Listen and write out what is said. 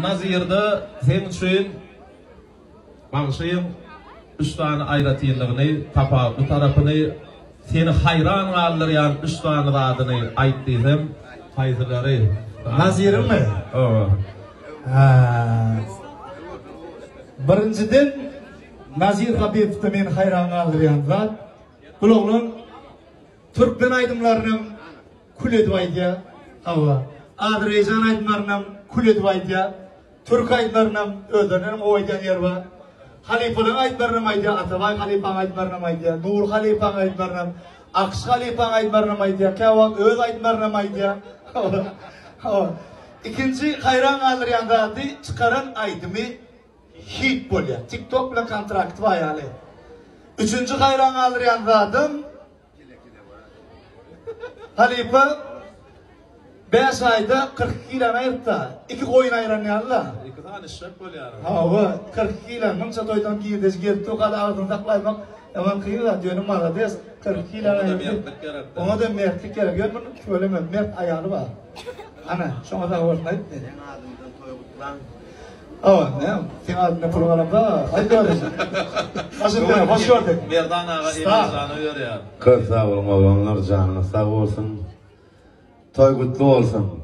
Nazirde seň üçin bagşyň üç sany aýratynlygyny, tapawutly tarapyny, seni haýran galdyrýan üç sany zadyny aýt diýsem, haýsylary? Naziriňmi? Hawa. Hä. Birinjiden Nazir Habibowda meni haýran galdyrýan zat, bul oglan türkmen aýdymlarynam Kül edip aýdýar. Hawa. Azerbaýjan aýdymlarynam kül edip aýdýar. Türk aýdymlarynam özlerinden gowy aýdýan ýeri bar. Halypalaryň aýdymlarynam aýdýar, Atabaý halypaň aýdymlarynam aýdýar, Nury halypaň aýdymlarynam, Akyş halypaň aýdymlarynam aýdýar, käwagt öz aýdymlarynam aýdýar. Hawa. Hawa. Ikinji haýran galdyrýan zady çykaran aýdymy hit bolýar. TikTok bilen kontrakty bar ýaly. Üçünji haýran galdyrýan zadam Halypa 5 aýda 42 kilony aýrypda. 2 goýun aýran ýaly-la. 2 sany eşek bolýar. Hawa, 42 kilo munça toýdan girdeji gelip dur, hali agzyny saklaýmak ýaman kyn zat, ýöne malades 42 kilony aýyrdy. Mertlik gerek. Oňa-da mertlik gerek. Ýöne munuň tüweleme mert aýaly bar. Ana, şoňa sag bolsun aýt. Seň adyňdan toý gutlaň. Hawa, näme? Seň adyňdan pul alamda, aýt özüň. Hoş hoş gördük. Merdan aga Emirjana berýär. Köp sag boluň oglanlar janyňyz sag bolsun. Toý gutly bolsun.